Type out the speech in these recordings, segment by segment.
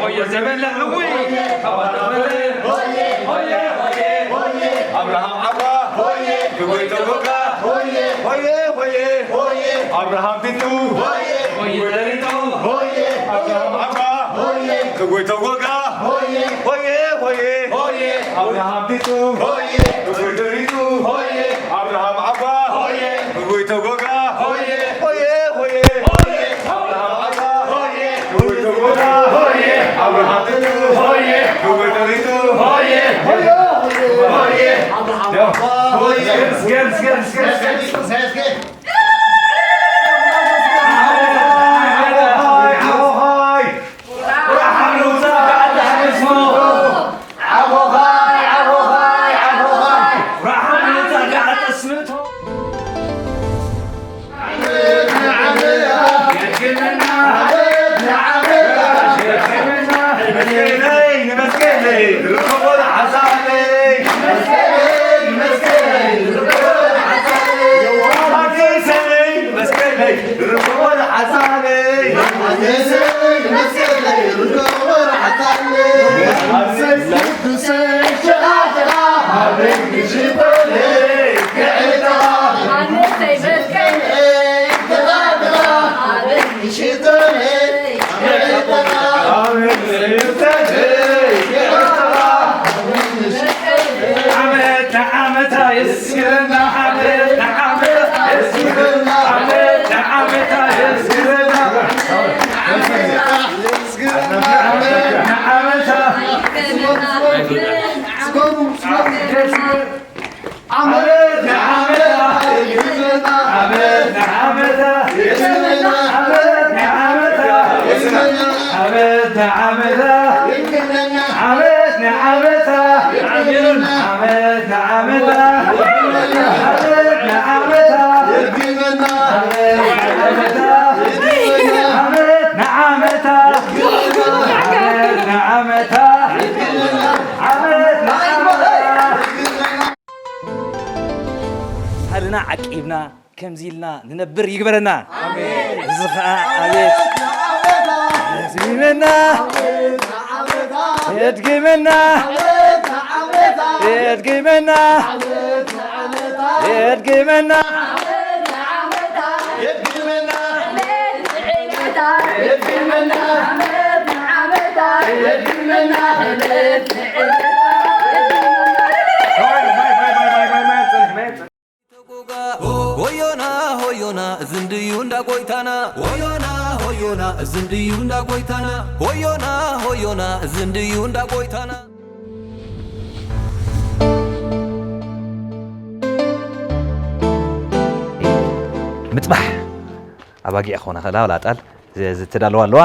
ሆየ ዘበለ እውይ፣ ሆየ፣ ሆየ፣ ሆየ፣ ሆየ፣ ኣብርሃም ዓባ፣ ሆየ፣ ብጎይቶ ጎጋ፣ ሆየ፣ ሆየ፣ ሆየ፣ ሆየ፣ ኣብርሃም ፊቱ፣ ሆየ፣ ሆየ ደሪቱ፣ ሆየ፣ ኣብርሃም ዓባ፣ ሆየ፣ ብጎይቶ ጎጋ፣ ሆየ፣ ሆየ፣ ሆየ፣ ሆየ፣ ኣብርሃም ፊቱ፣ ሆየ፣ ብጎይቶ ሪቱ፣ ሆየ፣ ኣብርሃም ዓባ፣ ሆየ፣ ብጎይቶ ጎጋ፣ ሆየ፣ ሆየ፣ ሆየ፣ ሆየ፣ ኣብርሃም ዓባ፣ ሆየ፣ ብጎይቶ ጎጋ፣ ሆየ፣ ኣብርሃም ፊቱ፣ ሆየ፣ ብጎይቶ ሪቱ፣ ሆየ፣ ሆየ፣ ሆየ፣ ሆየ፣ ኣብርሃም ዓባ፣ ሆየ። ገርስ፣ ገርስ፣ ገርስ፣ ገርስ። ዓመት ንዓመታ የስግረና፣ ዓመት ንዓመታ የስግረና፣ ዓመት ንዓመታ የስግረና። ዓመት ንዓመታ ዓመት ንዓመታ ዓመት ንዓመታ ዓመት ንዓመታ ዓመት ንዓመታ ዓመት ንዓመታ ዓመት ንዓመታ ዓመት ንዓመታ ዓመት ንዓመታ ዓመት ንዓመታ ዓመት ንዓመታ ባህልና ዓቂብና ከምዚ ኢልና ንነብር ይግበረና። ኣሜን። እዚ ኸኣ ኣቤት የድግመና፣ የድግመና፣ የድግመና፣ የድግመና። ሆዮና ሆዮና እዚ እንድዩ እንዳ ጎይታና። ሆዮና ሆዮና እዚ እንድዩ እንዳ ጎይታና። ሆዮና ሆዮና እዚ እንድዩ እንዳ ጎይታና። ምጥባሕ ኣባጊዕ ክኾና ከላ ወላ ኣጣል ዝ-፣ ዝተዳለዋ ኣለዋ።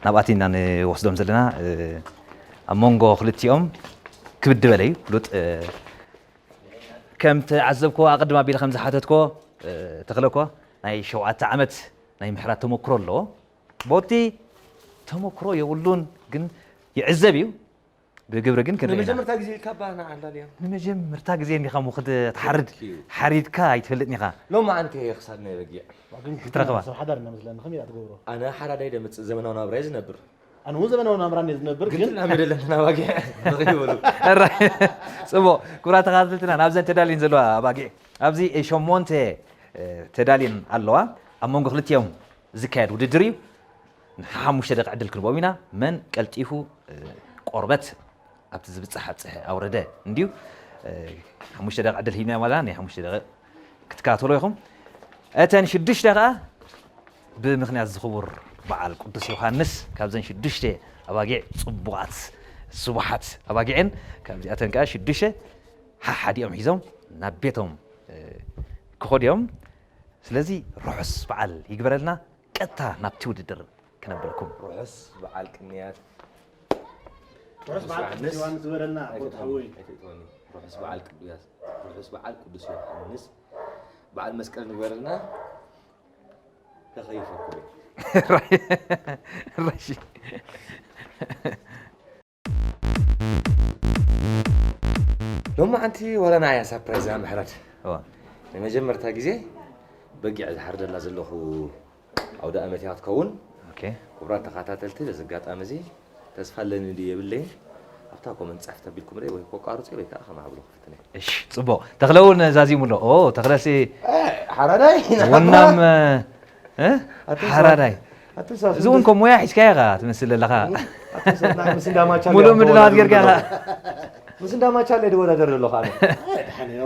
ናብኣቲ ኢና ንወስዶም ዘለና። እ፣ ኣብ መንጎ ክልቲኦም ክብድ በለ እዩ። ፍሉጥ፣ እ፣ ከም ተዓዘብኮ ኣቐድም ኣቢለ ከም ዝሓተትኮ፣ እ፣ ተኽለኮ ናይ ሸውዓተ ዓመት ናይ ምሕራት ተመክሮ ኣለዎ። ቦቲ ተመክሮ የብሉን፣ ግን ይዕዘብ እዩ። ብግብሪ ግን ክንርኢ ኢና። ንመጀመርታ ግዜ ኢልካ እባ ንዓ ኣላልያ። ንመጀመርታ ግዜ እንዲኻ እሞ ክትሓርድ፣ ትክክል። ሓሪድካ ኣይትፈልጥን ኢኻ። ሎማዓንቲ እየ ክሳድ ናይ በጊዕ ክትረኽባ። ሰብ ሓዳር ኢና መስለኒ፣ ከመይ ኢኻ ትገብሮ? ኣነ ሓዳር እየ ደምጽእ፣ ዘመናዊ ናብራ እየ ዝነብር። ኣነ እውን ዘመናዊ ናብራ እየ ዝነብር፣ ግን ግን ትላመደለን ኣባጊዕ ንኽይበሉ። ሕራይ። ጽቡቕ። ክቡራት ተኸታተልትና፣ ናብዘን ተዳልየን ዘለዋ ኣባጊዕ፣ ኣብዚ ሸሞንተ፣ እ፣ ተዳልየን ኣለዋ። ኣብ መንጎ ክልቲኦም ዝካየድ ውድድር እዩ። ንሓሙሽተ ደቂቕ ዕድል ክንቦም ኢና። መን ቀልጢፉ፣ እ፣ ቆርበት ኣብቲ ዝብጻሕ ኣብጽሐ ኣውረደ እንድዩ። እ፣ ሓሙሽተ ደቂቕ ዕድል ሂብና ማለት ናይ ሓሙሽተ ደቂቕ ክትከታተሉ ኢኹም። እተን ሽዱሽተ ከኣ ብምኽንያት ዝኽቡር በዓል ቅዱስ ዮሃንስ ካብዘን ሽዱሽተ ኣባጊዕ ጽቡቓት ስቡሓት ኣባጊዕን ካብዚኣተን ከኣ ሽዱሽተ ሓሓዲኦም ሒዞም ናብ ቤቶም ክኸዱ እዮም። ስለዚ ርሑስ በዓል ይግበረልና። ቀጥታ ናብቲ ውድድር ክነብረኩም። ርሑስ በዓል ቅንያት ርሑስ በዓል ቅዱስ ዮሃንስ ዝበለና ኣቦት ሓወይ። ኣይትእትወኒ። ርሑስ በዓል ቅዱያት ርሑስ በዓል ቅዱስ ዮሃንስ በዓል መስቀል ንግበረልና። ከኸይፈኩም ራሺ ሎማዓንቲ ዋላ ንዓያ ሳፕራይዝ እያ ምሕረት። እዋ። ንመጀመርታ ግዜ በጊዕ ዝሓርደላ ዘለኹ ኣውደ ኣመት እያ ክትከውን። ኦኬ። ክቡራት ተኸታተልቲ በዚ ኣጋጣሚ እዚ ተስፋ ኣለኒ ድዩ የብለይን ኣብታ ኮመንት ጻሕፍ ተቢልኩም ርእ ወይ ኮቃርጹ ወይ ከዓ ከማዕብሎ ክፍትነ። እሺ ጽቡቅ ተኽለ እውን ዛዚሙ ኣሎ። ኦ ተኽለሲ ሓራዳይ ወናም እ? ሓራዳይ እዚ እውን ከም ሞያ ሒዝካዮ ኢኻ ትመስል ኣለኻ። ሙሉእ ምድላዋት ጌርካ ኢኻ። ምስ እንዳማቻለ ድወዳደር ዘለኹ ኣነ።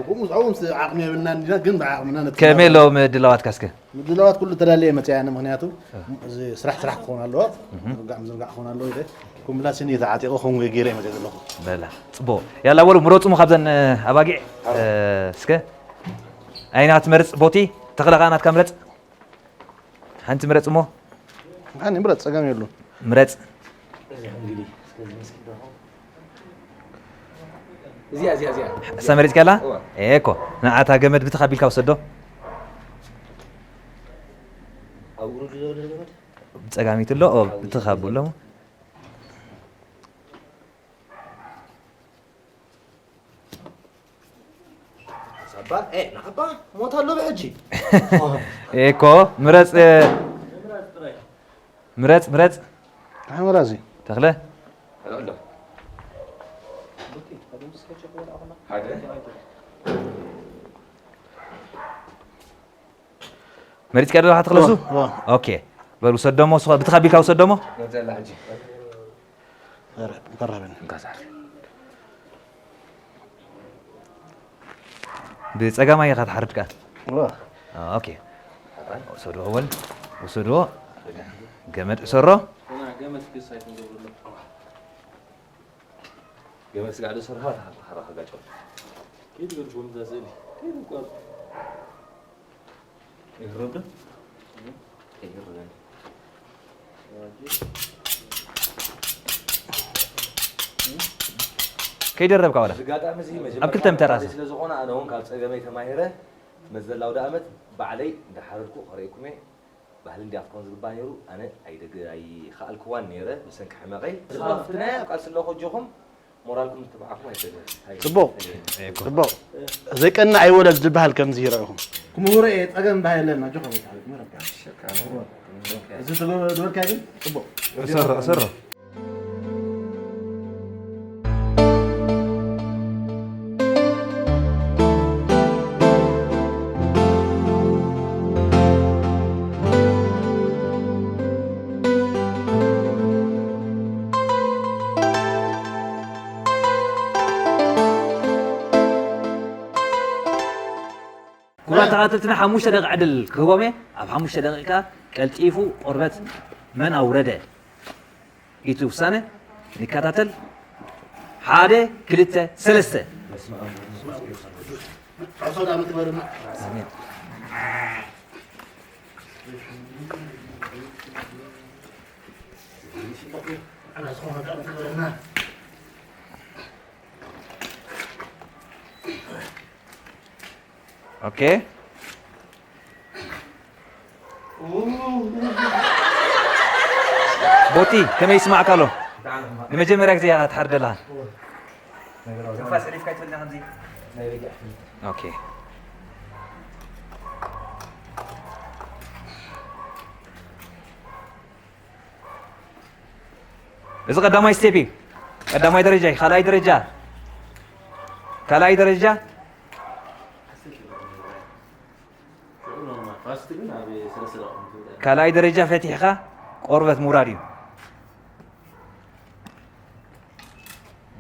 ከምኡ ዝኸውን ዓቕሚ የብልና እንዲና ግን ብዓቕምና ነቲ ከመይ ኣለዎም ድላዋትካ እስከ? ምድላዋት ኩሉ ተዳልየ መፅእ ኣነ ምክንያቱ እዚ ስራሕ ስራሕ ክኸውን ኣለዎ። ዝርጋዕ ምዝርጋዕ ክኸውን ኣለዎ ኢለ ኩምላ ስኒ ተዓጢቑ ከምኡ ገይረ እየ መፅእ ዘለኹ። በላ ፅቡቕ ያላ በሉ ምረፁ ሞ ካብዘን ኣባጊዕ እስከ ኣይና ትመርፅ ቦቲ ተኽለኻ ናትካ ምረፅ ሓንቲ ምረፅ እሞ ኣነ ምረፅ ፀገም የብሉን። ምረፅ እዚኣ እዚኣ እዚኣ እሳ መሪፅካላ እዋ። ኤኮ ንዓታ ገመድ ብትኽ ኣቢልካ ውሰዶ ኣብ ውሩድ ዘሎ ገመድ ብፀጋሚት ኣሎ ኦ፣ ብትኽ ኣቡ ኣሎ ሳባ ኤ ናባ ሞት ኣሎ ብሕጂ ኤኮ ምረፅ ምረፅ ምረፅ ሓመራ እዚ ተኽለ መሪፅካ ዶ ክትኽለሱ ኦኬ በል ውሰዶሞ ብትኻ ቢልካ ውሰዶሞ ቀረበን ብፀጋማይ ኢኻ ትሓርድ ከኣ ኦኬ ውሰድዎ ወል ውሰድዎ ገመድ እሰሮ ገመድ ስጋዕ ዶ ሰርሖ ተሓራ ከጋጨው ከይትገርፎም እዛ ስእሊ ከይትቋርጡ ይህረብ ዶ ይህረብ ከይደረብካ ዋላ ኣጋጣሚ እዚ ኣብ ክልተ ምተራሰ ስለ ዝኾነ ኣነ እውን ካብ ፀገመይ ተማሂረ መዘላው ዳኣመት ባዕለይ እንዳሓረድኩ ከርእየኩም እየ ባህሊ እንዲያ ክትኮን ዝግባ ነይሩ ኣነ ኣይደግ ኣይኸኣልክዋን ነይረ ብሰንኪ ሕመቐይ ዝኸፍትናያ ኣብ ቃልሲ ኣለኹ እጆኹም ሞራልኩም ትብዓኹም ኣይፈልጥን ጽቡቕ ጽቡቕ ዘይቀና ኣይወለድ ዝበሃል ከምዚ ይረእኹም ክምህሮ እየ ጸገም ባህ የለን ኣጆኻ በቃ እዚ ተገበርካ ግን ጽቡቕ እሰሮ እሰሮ ክቡራት ተኸታተልትና ሓሙሽተ ደቂቕ ዕድል ክህቦም እየ። ኣብ ሓሙሽተ ደቂቕ ከኣ ቀልጢፉ ቆርበት መን ኣውረደ ኢቲ ውሳነ ንከታተል። ሓደ ክልተ ሰለስተ። ኦኬ ቦቲ ከመይ ይስማዕካ ኣሎ? ንመጀመርያ ግዜ እያ ትሓርድ ኣለኻ። ትንፋስ ሕሊፍካ ይትበልና ከምዚ። ኦኬ እዚ ቀዳማይ ስቴፕ እዩ። ቀዳማይ ደረጃ እዩ። ካልኣይ ደረጃ ካልኣይ ደረጃ ካልኣይ ደረጃ ፈቲሕካ ቆርበት ምውራድ እዩ።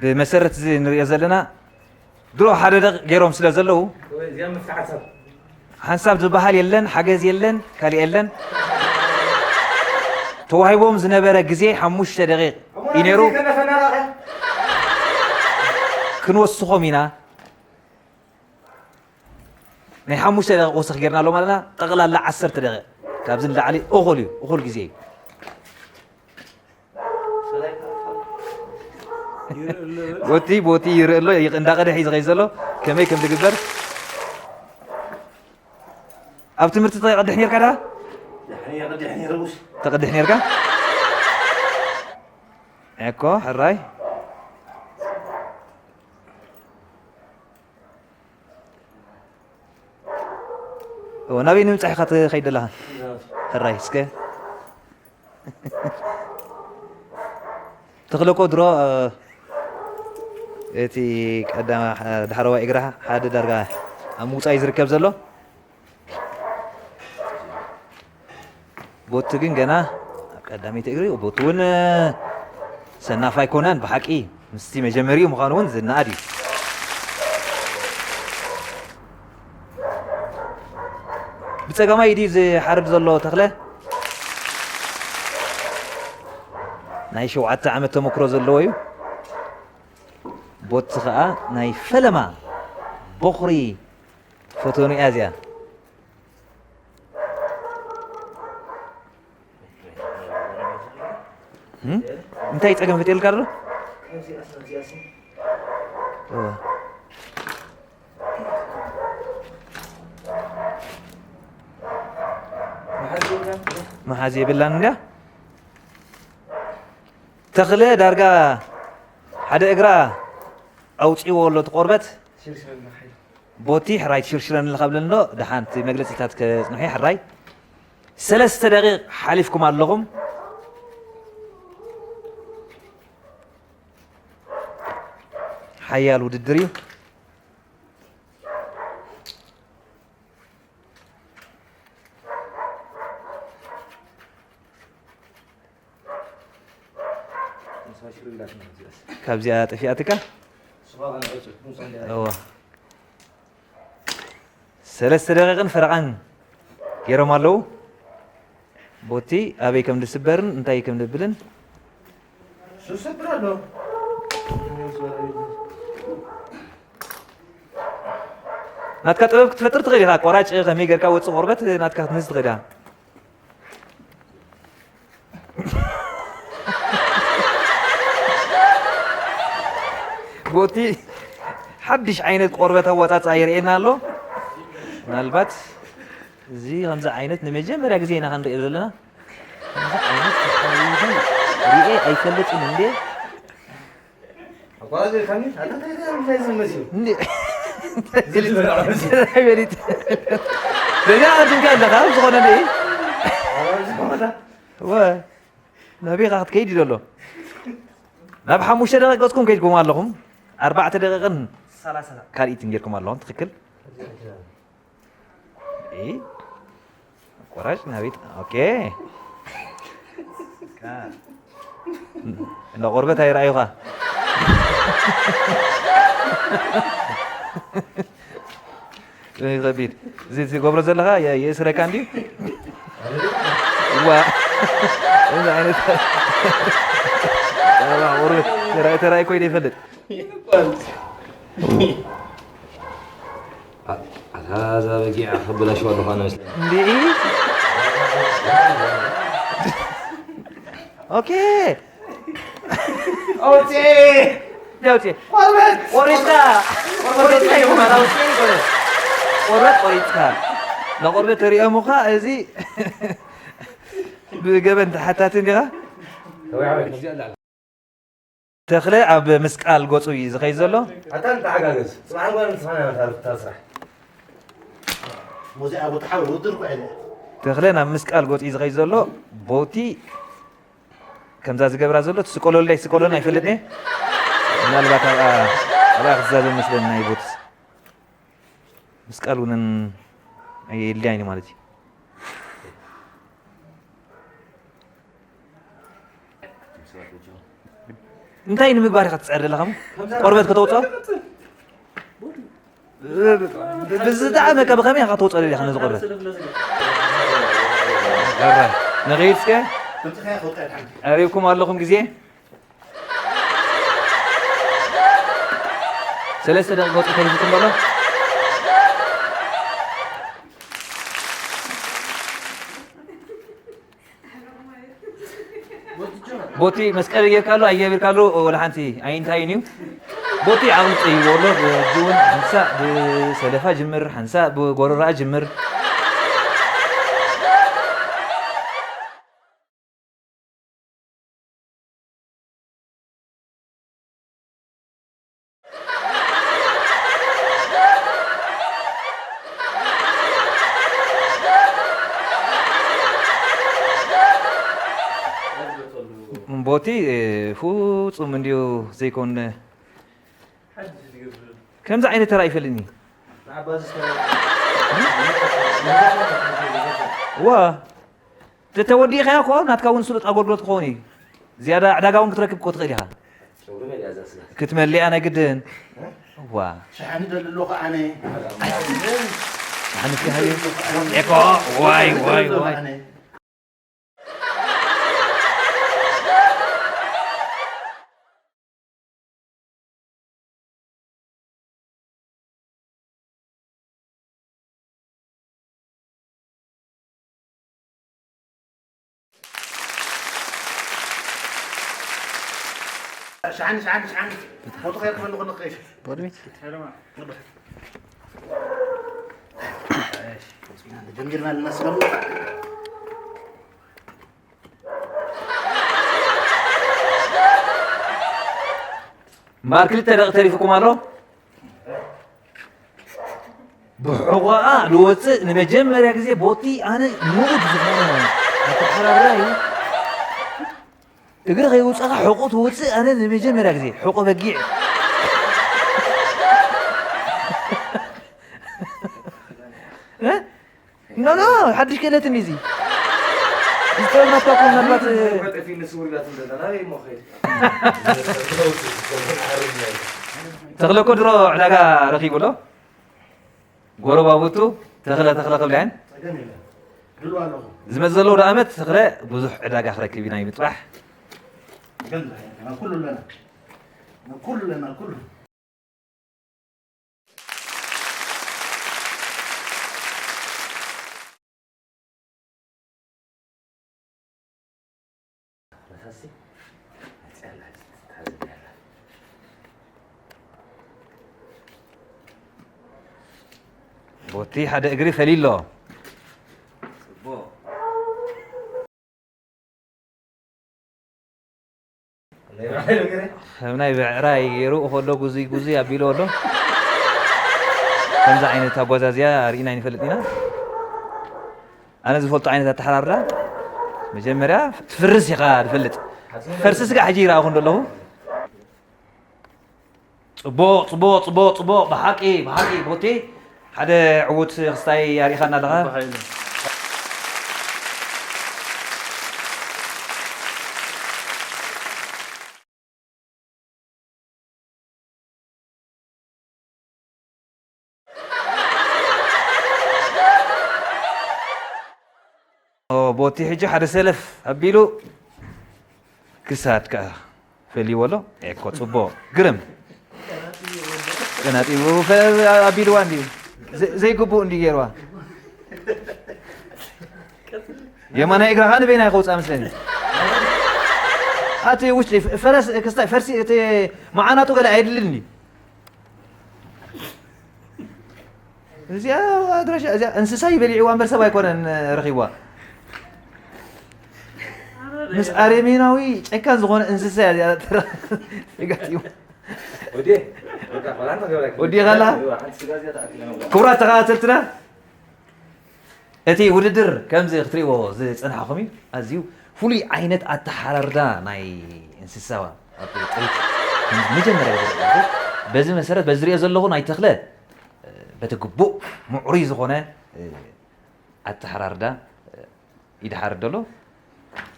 ብመሰረት እዚ ንሪኦ ዘለና ድሮ ሓደ ደቂቕ ገይሮም ስለ ዘለዉ ሓንሳብ ዝበሃል የለን፣ ሓገዝ የለን፣ ካልእ የለን። ተዋሂቦም ዝነበረ ግዜ ሓሙሽተ ደቂቕ እዩ ነይሩ። ክንወስኾም ኢና። ናይ ሓሙሽተ ደቂቕ ወሰኽ ጌርና ኣሎ ማለትና፣ ጠቕላላ ዓሰርተ ደቂቕ። ካብዚ ንላዕሊ እኹል እዩ፣ እኹል ግዜ እዩ። ቦቲ፣ ቦቲ ይርኢ ኣሎ፣ ይቕ-፣ እንዳቐድሕ እዩ ዝኸይድ ዘሎ። ከመይ ከም ዝግበር። ኣብ ትምህርቲ ተቐድሕ ኔርካ ዳ? ተቐድሕ ኔርካ? እኮ፣ ሕራይ። እወ፣ ናበይ ንምብጻሕ ኢኻ ትኸይድ ዘለኻ? ሕራይ፣ እስከ። ተኽለ እኮ ድሮ፣ እ፣ እቲ ቀዳማ፣ እ፣ ዳሕረዋይ እግራ ሓደ ዳርጋ ኣብ ምውጻእ እዩ ዝርከብ ዘሎ። ቦቲ ግን ገና ኣብ ቀዳመይቲ እግሪ፣ ቦቲ እውን፣ እ፣ ሰናፍ ኣይኮነን ብሓቂ። ምስቲ መጀመሪኡ ምዃኑ እውን ዝነኣድ እዩ። ብጸጋማይ ኢዱ ዝሓርድ ዘሎ ተኽለ ናይ ሸውዓተ ዓመት ተመክሮ ዘለዎ እዩ። ቦቲ ኸኣ ናይ ፈለማ ቦኽሪ ፈተኑ እያ እዚኣ። እም? እንታይ ጸገም ፈጢሩልካ ኣሎ? እወ። መሓዝ የብላን እንድያ። ተኽለ ዳርጋ ሓደ እግራ ኣውጺእዎ ኣሎ እቲ ቆርበት። ቦቲ ሕራይ ትሽርሽረኒ ኣለኻ ብለኒ ኣሎ። ደሓን እቲ መግለጺታት ከጽንሑ እየ። ሕራይ ሰለስተ ደቂቕ ሓሊፍኩም ኣለኹም። ሓያል ውድድር እዩ። ካብዚኣ ጠፊኣትካ? እዋ። ሰለስተ ደቂቕን ፈረቓን ገይሮም ኣለዉ። ቦቲ ኣበይ ከም ዝስበርን እንታይ ከም ዝብልን። ዝስበር ኣሎ። ናትካ ጥበብ ክትፈጥር ትኽእል ኢኻ። ቆራጭ ከመይ ጌርካ ወጽእ ቆርበት ናትካ ክትንዝ ትኽእል ኢኻ። ቦቲ ሓድሽ ዓይነት ቆርበት ኣወጻጽኣ የርእየና ኣሎ። ምናልባት እዚ ከምዚ ዓይነት ንመጀመርያ ግዜ ኢና ክንሪኦ ዘለና። ከምዚ ዓይነት ተኻይዱ ሪኤ ኣይፈልጥን እንዴ። ኣቋራጺ ኢልካኒ? ኣታ እንታይ እንታይ እንታይ ዝመስል? እንዴ። እንታይ ዝበልዕ መስል? እንታይ በሊት? በዚኣ ኣድንካ ኣለኻ፣ ኣብ ዝኾነ እንዴ። ኣረ ዝኾነ። ወ፣ ናበይ ኢኻ ክትከይድ እዩ ዘሎ? ናብ ሓሙሽተ ደቂቕ ገጽኩም ከይድኩም ኣለኹም። ኣርባዕተ ደቂቕን ሰላሳ ካልኢትን ጌርኩም ኣለኹም። ትኽክል? እ? ቆራጭ ናበይ? ኦኬ። እንዳ ቆርበት ኣይረኣዩኻ። ይኸቢድ። እዚ ትገብሮ ዘለኻ የ-፣ የእስረካ እንድዩ? ዋ። እዚ ዓይነት ጸባ ቆርበት ተራይ፣ ተራይ ኮይነ ይፈልጥ። አ-፣ ኣታ እዛ በጊዕ ከበላሽዋ ኣለኹ ኣነ መስለኒ። እንዴ? ኦኬ። ኣውጽኤ! ኣውጽኤ! ቆርበት! ቆሪጽካ! ቆርበት ቆሪጽካ ኢኹም ኣታ ኣውጽኤ ቆርበት። ቆርበት ቆሪጽካ። ንቆርበት ተሪኦምኻ እዚ ብገበን ተሓታቲ እንዲኻ? ተባዕ፣ ተባዕ፣ ተባዕ። ተኽለ ኣብ ምስቃል ገጹ እዩ ዝኸይድ ዘሎ። ኣታ ንተሓጋገዝ። ጽባሕ ጓል ንስኻና ኢኻ እታ ስራሕ። ሙዚቃ ቦታ ሓው ውድር እኮ የለ። ተኽለ ናብ ምስቃል ገጹ እዩ ዝኸይድ ዘሎ። ቦቲ ከምዛ ዝገብራ ዘሎ ትስቀለሉ ኣይስቀለሉን ኣይፈልጥን እየ። ምናልባት ኣብኣ፣ ኣብኣ ክትዛዘም መስለኒ ናይ ቦትስ። ምስቃል እውን ኣየድልያን እዩ ማለት እዩ። እንታይ ንምግባር ኢኻ ትጽዕር ዘለኻ? ቆርበት ከተውጽኦ? ብዝጠዓመካ ብኸመይ ኢኻ ተውፅኦ ደሊኻ ነዚ ቆርበት? ሕራይ፣ ንኸይድ እስከ። ቀሪብኩም ኣለኹም ግዜ። ሰለስተ ደቂቕ ገፁ ተሪፉኩም ኣሎ። ቦቲ መስቀል ጌርካሉ ኣይገቢርካሉ ወላ ሓንቲ ኣይንታይን እዩ። ቦቲ ዓቕሊ ጸይዎ ኣሎ። ብእጁ እውን ሓንሳእ ብሰለፋ ጅምር፣ ሓንሳእ ብጎረሮኣ ጅምር። ቦቲ ፍጹም እንድዩ ዘይኮን ከምዚ ዓይነት ተራ ይፈልጥኒ። ዋ፣ ተተወዲእካዮ እኮ ናትካ እውን ስሉጥ ኣገልግሎት ክኸውን እዩ። ዝያዳ ዕዳጋ እውን ክትረክብ እኮ ትኽእል ኢኻ። ክትመልእ እያ ናይ ግድን። ዋ። ሸሓኒ ደሊ ኣለኹ ኣነ። ሸሓኒ እስኪ ሃየ። ኤኮ፣ ዋይ፣ ዋይ፣ ዋይ። ሸሓኒ፣ ሸሓኒ፣ ሸሓኒ። ፎቶ ከይረኽበኒ ከሎ ክኸይድ። ጀሚርና ኣለና ስገሙ። እምበኣር ክልተ ደቂ ተሪፉኩም ኣሎ። ብሕቖኣ ዝወፅእ ንመጀመርያ ግዜ ቦቲ ኣነ ንኡድ ዝኾነ ኣተሓራርያ እዩ። እግሪ ከይውፀኻ ሕቑ ትውፅእ ኣነ ንመጀመርያ ግዜ ሕቑ በጊዕ። እ? ኖ፣ ኖ፣ ሓድሽ ክእለት እንዲ እዚ። እዚ ጥበብ ናትካ እኮ ምናልባት፣ እ፣ ተኽለ እኮ ድሮ ዕዳጋ ረኺቡ ኣሎ። ጎረባብቱ ተኽለ፣ ተኽለ ክብላ እየን። ጸገም የለን። ድሉ ኣለኹ። ዝመጽእ ዘሎ ኣውደ ኣመት ተኽለ ብዙሕ ዕዳጋ ክረክብ ኢና ይምጽባሕ። ገለ፣ ኩሉ ኣለና። ኩሉ ኣለና፣ ኩሉ። ቦቲ ሓደ እግሪ ፈሊሎ። ከም ናይ ብዕራይ ገይሩ ከሎ ጉዙይ ጉዙይ ኣቢሉ ኣሎ። ከምዚ ዓይነት ኣጓዛዝያ ርኢና ኣይንፈልጥ ኢና። ኣነ ዝፈልጦ ዓይነት ኣተሓራርዳ መጀመርያ ትፍርስ ኢኻ ትፈልጥ። ፈርሲ ስጋ ሕጂ ይረኣኹ እንደለኹ። ጽቡቕ፣ ጽቡቕ፣ ጽቡቕ፣ ጽቡቕ። ብሓቂ፣ ብሓቂ ቦቲ ሓደ ዕዉት ክስታይ ኣሪኻና ኣለኻ። ኦ፣ ቦቲ ሕጂ ሓደ ሰለፍ ኣቢሉ ክሳድ ከኣ ፈልይዎ ኣሎ። ኤኮ ጽቡቕ። ግርም። ቀናጢቡ ፈ-፣ ኣቢልዋ እንድዩ። ዘ-፣ ዘይግቡእ እንድዩ ገይርዋ። የማናይ እግራ ኸኣ ንበይናይ ከውጽኣ መስለኒ። ኣቲ ውሽጢ ፈረስ፣ ክስታይ ፈርሲ፣ እቲ መዓናጡ ገለ ኣየድልን እንድዩ። እዚኣ ኣድራሻ፣ እዚኣ እንስሳ ይበሊዕዋ እምበር ሰብ ኣይኮነን ረኺብዋ። ምስ ኣረሜናዊ ጨካን ዝኾነ እንስሳ እያ እዚኣ ተራ-፣ ተጋጢሙ። ወዲ፣ በቃ፣ ፈላን መገበራይ። ወዲ ኸላ? ሓንቲ ስጋ እዚኣ ተኣኪብና። ክቡራት ተኸታተልትና፣ እቲ ውድድር ከምዚ ክትሪእዎ ዝጸናሕኹም እዩ። ኣዝዩ ፍሉይ ዓይነት ኣተሓራርዳ ናይ እንስሳ ኣብ ጥሪት ከም መጀመርያ ግዜ ርኢኹ። በዚ መሰረት፣ በዚ ዝሪኦ ዘለኹ ናይ ተኽለ፣ እ፣ በቲ ግቡእ ምዕሩይ ዝኾነ፣ እ፣ ኣተሓራርዳ፣ እ፣ ይድሓር ደሎ።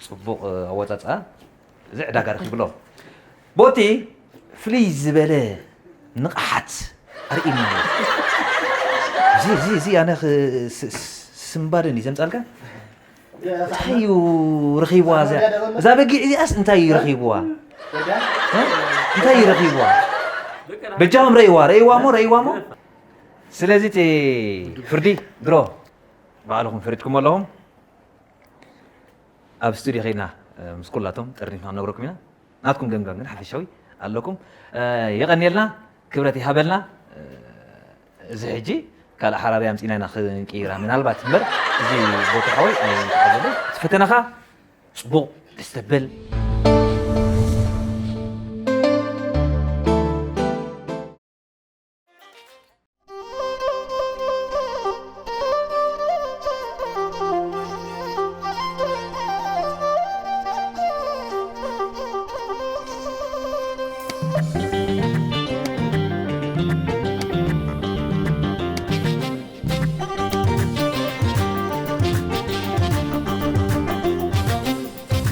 ጽቡቕ ኣወጻጽኣ። እዚ ዕዳጋ ረኺቡ ኣሎ። ቦቲ ፍልይ ዝበለ ንቕሓት ኣርእዩና ኣሎ። እዚ እዚ እዚ ኣነ ኽ- ስ- ስ- ስምባደን እዩ ዘምጻልካ። እንታይ እዩ ረኺብዋ እዛ እዛ በጊዕ እዚኣስ እንታይ እዩ ረኺብዋ? እ? እንታይ እዩ ረኺብዋ? በጃኹም ረእይዋ ረእይዋ ሞ ረእይዋ ሞ። ስለዚ እቲ ፍርዲ ድሮ ባዕልኹም ፈሪድኩም ኣለኹም። ኣብ ስቱድዮ ከይድና ምስ ኩላቶም ጠርኒፍና ክንነግረኩም ኢና። ናትኩም ገምጋም ግን ሓፈሻዊ ኣለኩም። የቐንየልና፣ ክብረት ይሃበልና። እዚ ሕጂ ካልእ ሓራርያ ኣምፂና ኢና ክንቅይራ ምናልባት እምበር፣ እዚ ቦታ ሓወይ ኣይተቐበልን። እቲ ፈተነኻ ፅቡቕ ደስ ተብል።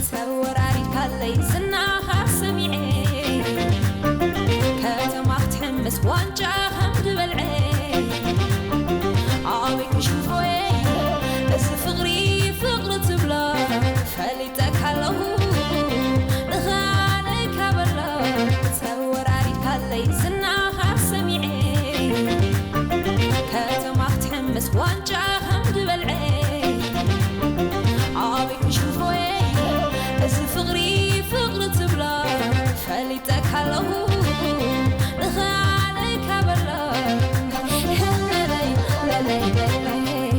ተወራሪድካለይ ዝናኻ ሰሚዐ፣ ከተማ ክትሕምስ ዋንጫ ከም ዝበልዐ። ኣበይ ክሽንፎየ እዚ ፍቕሪ ፍቕሪ ትብሎ፣ ፈሊጠካ ኣለኹ ንኽኣነካ በሎ። ተወራሪድካለይ ዝናኻ ሰሚዐ፣ ከተማ ክትሕምስ ዋንጫ ከም ዝበልዐ። ኣበይ ክሽንፎየ እዚ ፍቕሪ ፍቕሪ ትብሎ፣ ፈሊጠካ ኣለኹ ንኽኣነካ በሎ። ለለይ ለለይ ለለይ።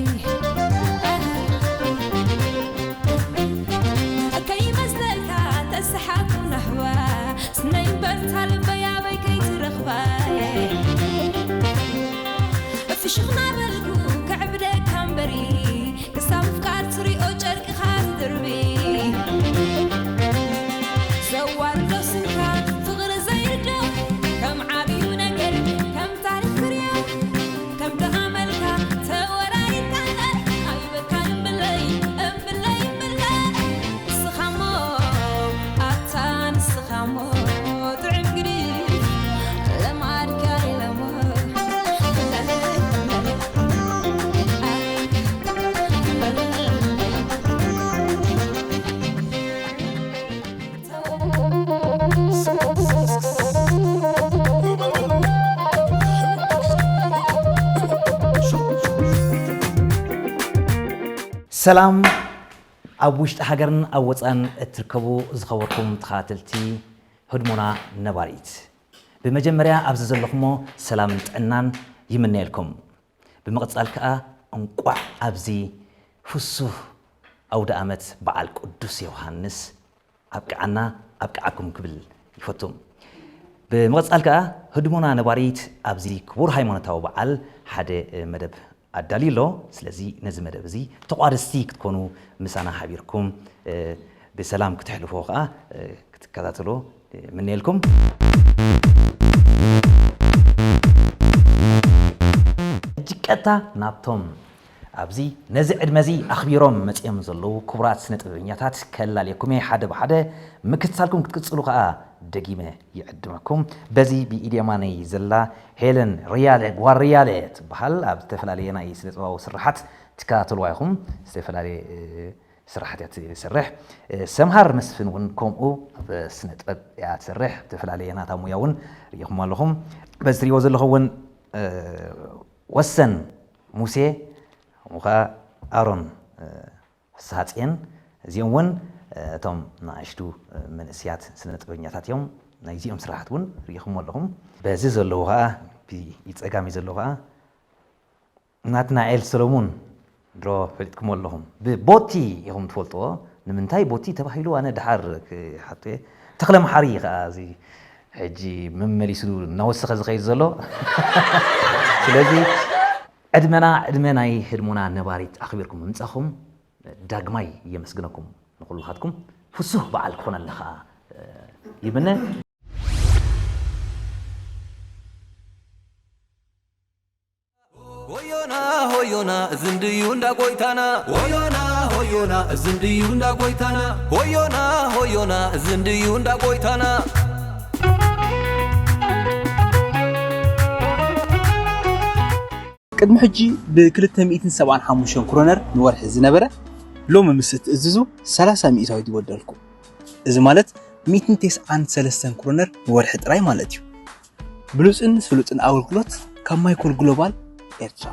ከይመስለካ ተሰሓኩ ናህዋ፣ ስነይ በርታ ልበይ ኣበይ ከይትረኽባ። ፍሽኽ ናበልኩ ከዕብደካ እምበሪ፣ ክሳብ ምፍቃር ትሪኦ ጨርቅኻ ትድርቢ። ዘዋርዶ ስንካ ፍቕሪ ዘይርዶ፣ ከም ዓብዩ ነገር ከም ታሪኽ ክርዮ፣ ከም ተኣመልካ ተወራሪድካለ ኣይበልካን እምብለይ፣ እምብለይ፣ እምብለይ። ንስኻሞ ኣታ ንስኻሞ ጥዑም ግዲ ለማድካ ኢለሞ። ሰላም ኣብ ውሽጢ ሃገርን ኣብ ወፃእን እትርከቡ ዝኸበርኩም ተኸታተልቲ ህድሞና ነባሪት፣ ብመጀመርያ ኣብዚ ዘለኹሞ ሰላምን ጥዕናን ይምነየልኩም። ብምቕጻል ከኣ እንቋዕ ኣብዚ ፍሱህ ኣውደ ኣመት በዓል ቅዱስ ዮሃንስ ኣብቅዓና ኣብቅዓኩም ክብል ይፈቱ። ብምቕጻል ከኣ ህድሞና ነባሪት ኣብዚ ክቡር ሃይማኖታዊ በዓል ሓደ መደብ ኣዳልዩ ኣሎ። ስለዚ ነዚ መደብ እዚ ተቋደስቲ ክትኮኑ ምሳና ሓቢርኩም ብሰላም ክትሕልፎ ከኣ ክትከታተሎ ምነየልኩም። ሕጂ ቀጥታ ናብቶም ኣብዚ ነዚ ዕድመ እዚ ኣኽቢሮም መጺኦም ዘለዉ ክቡራት ስነ ጥበበኛታት ከላልየኩም እየ። ሓደ ብሓደ ምክትታልኩም ክትቅጽሉ ከኣ ደጊመ ይዕድመኩም። በዚ ብኢድ የማነይ ዘላ ሄለን ሪያለ፣ ጓል ሪያለ ትበሃል። ኣብ ዝተፈላለየ ናይ ስነ ጥበባዊ ስርሓት ትከታተልዋ ኢኹም። ዝተፈላለየ ስራሓት እያ ትሰርሕ። ሰምሃር መስፍን እውን ከምኡ ኣብ ስነ ጥበብ እያ ትሰርሕ። ዝተፈላለየ ናታ ሙያ እውን ርኢኹም ኣለኹም። በዚ ትሪእዎ ዘለኹም እውን ወሰን ሙሴ፣ ከምኡ ከዓ ኣሮን ፍስሃፅየን፣ እዚኦም እውን እቶም ንኣሽቱ መንእስያት ስነ ጥበበኛታት እዮም። ናይዚኦም ስራሕት እውን ርኢኹም ኣለኹም። በዚ ዘለዉ ከዓ፣ ብፀጋሚ ዘለዉ ከዓ ናትናኤል ሰሎሙን፣ ድሮ ፈሊጥኩሞ ኣለኹም። ብቦቲ ኢኹም ትፈልጥዎ። ንምንታይ ቦቲ ተባሂሉ ኣነ ድሓር ክሓቶ እየ። ተኽለ መሓሪ ከዓ እዚ ሕጂ መመሊሱ እናወሰኸ ዝኸይድ ዘሎ። ስለዚ ዕድመና፣ ዕድመ ናይ ህድሞና ነባሪት ኣኽቢርኩም ምምጻኹም ዳግማይ የመስግነኩም። ንኹልኻትኩም ፍሱህ በዓል ክኾነልና ከዓ ይምነ። ሆዮና ሆዮና እዚ እንድዩ እንዳ ጎይታና። ሆዮና ሆዮና እዚ እንድዩ እንዳ ጎይታና። ሆዮና ሆዮና እዚ እንድዩ እንዳ ጎይታና። ቅድሚ ሕጂ ብ275 ክሮነር ንወርሒ ዝነበረ፣ ሎሚ ምስ እትእዝዙ ሰላሳ ሚእታዊት ይወደልኩም። እዚ ማለት ሚእትን ተስዓን ሰለስተን ክሮነር ንወርሒ ጥራይ ማለት እዩ። ብሉጽን ስሉጥን ኣገልግሎት ካብ ማይኮል ግሎባል ኤርትራ።